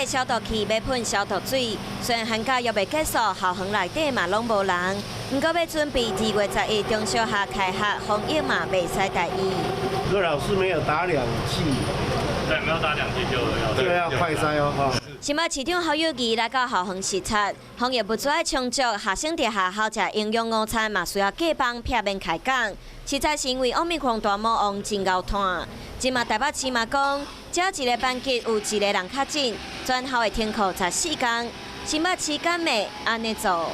提消毒器欲噴消毒水，雖然寒假猶未結束，校園內底嘛攏無人，毋過欲準備2月11中小學開學，防疫嘛袂使大意。如果老師沒有打兩劑，對，沒有打兩劑就要就要快篩哦，哈。新北市長侯友宜來到校園視察，防疫物資愛充足，學生佇學校食營養午餐嘛需要隔板避免開講。實在是因為奧密克戎大魔王真𠢕湠，這馬台北市嘛講，只要一个班級有一个人確診，全校會停課14工。新北市敢會按呢做？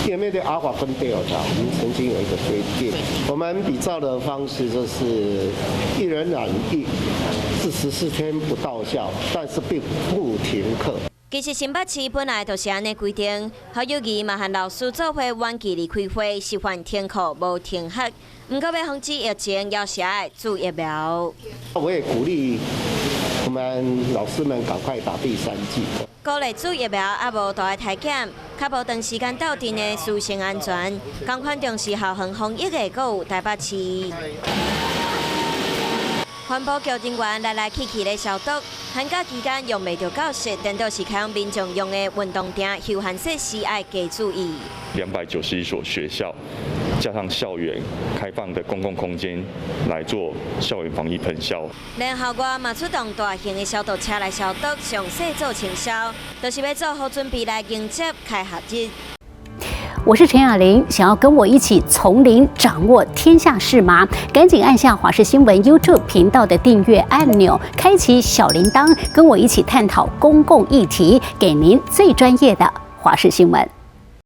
因為面對阿爾法跟德爾塔，我們曾經有一個規定，我們比照的方式就是一人染疫是14天不到校，但是並不停課。其實新北市本來就是按呢規定，侯友宜嘛和老師做伙遠距離開會，示範停課無停學。毋過欲防止疫情，猶是愛注疫苗。我也鼓勵我們老師們趕快打第三劑。鼓勵注疫苗，猶無就愛篩檢，較無長時間鬥陣的師生安全。仝款重視校園防疫的，閣有台北市。環保局人員來來去去咧消毒，寒假期間用袂著教室，顛倒是開放民眾用的運動場、休閒設施愛加注意。291所學校，加上校園開放的公共空間來做校園防疫噴消。然後外嘛出動大型的消毒車來消毒，詳細做清消，就是欲做好準備來迎接開學日。我是陳雅玲，想要跟我一起從零掌握天下事嗎？趕緊按下華視新聞 YouTube 頻道的訂閱按鈕，開啟小鈴鐺，跟我一起探討公共議題，給您最專業的華視新聞。